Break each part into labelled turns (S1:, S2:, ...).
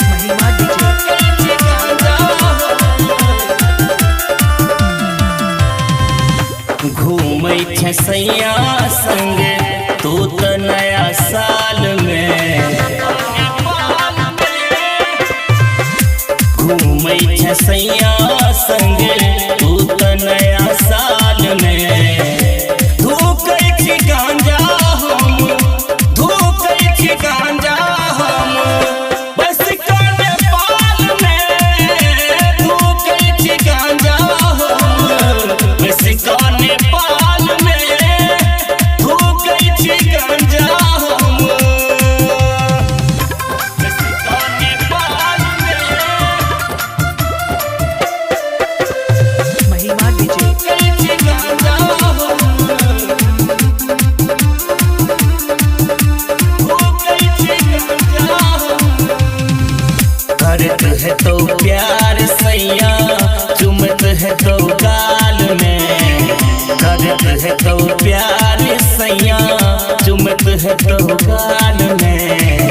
S1: महिमा डीजे।
S2: घूमै छै सैया संगे तू त नया साल में। घूमै छै सैया संगे तू त नया साल में। धूकै छी गांजा हम, धूकै छी गांजा हम, बस का नेपाल में। धूकै छी गांजा हम, बस का नेपाल में। धूकै छी गांजा हम, बस का नेपाल में।
S1: महिमा डीजे।
S2: करत है तो प्यार सैया, चुमत है तो गाल में। करत है तो प्यार सैया, चुमत है तो गाल में।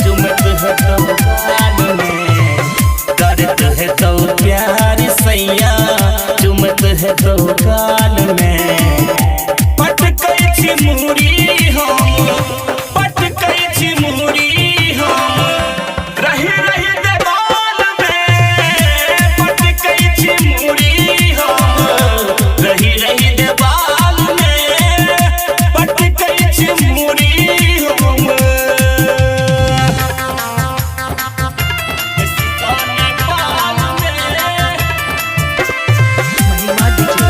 S2: चुमत है तो गाल में। करत है तो प्यार सैया, चुमत है तो गाल में। पटकै छी मुरी हम, पटकै छी मुरी हम, रही रही देवाल में। पटकै छी मुरी हम, रही रही देवाल में। पटकै छी मुरी हम।
S1: महिमा डीजे।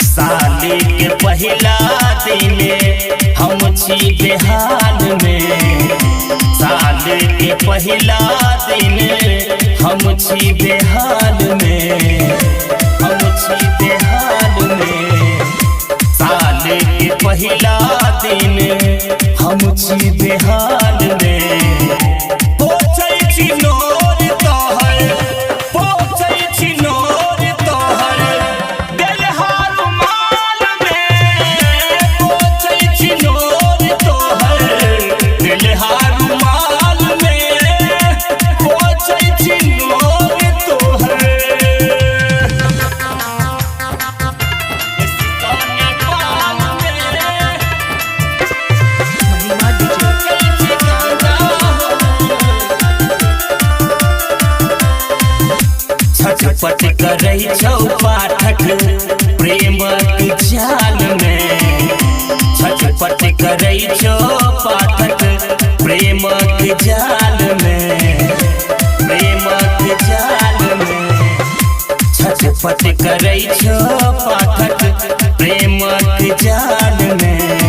S2: साली के पहिला दिन हम छी बेहाल में। साल के पहिला दिन हम छी बेहाल में। हम छी बेहाल में। साल के पहिला दिन हम छी बेहाल में। पोछै छी नोर तोहर, पोछै छी नोर तोहर, देलहा रुमाल में। पोछै छी नोर तोहर, देलहा रुमाल में। पोछै छी नोर तोहर।
S1: महिमा डीजे।
S2: छटपट करै छौ पाठक प्रेमक जाल में। छटपट करै छौ पाठक प्रेमक जाल में। प्रेमक जाल में। छटपट करै छौ पाठक प्रेमक जाल में।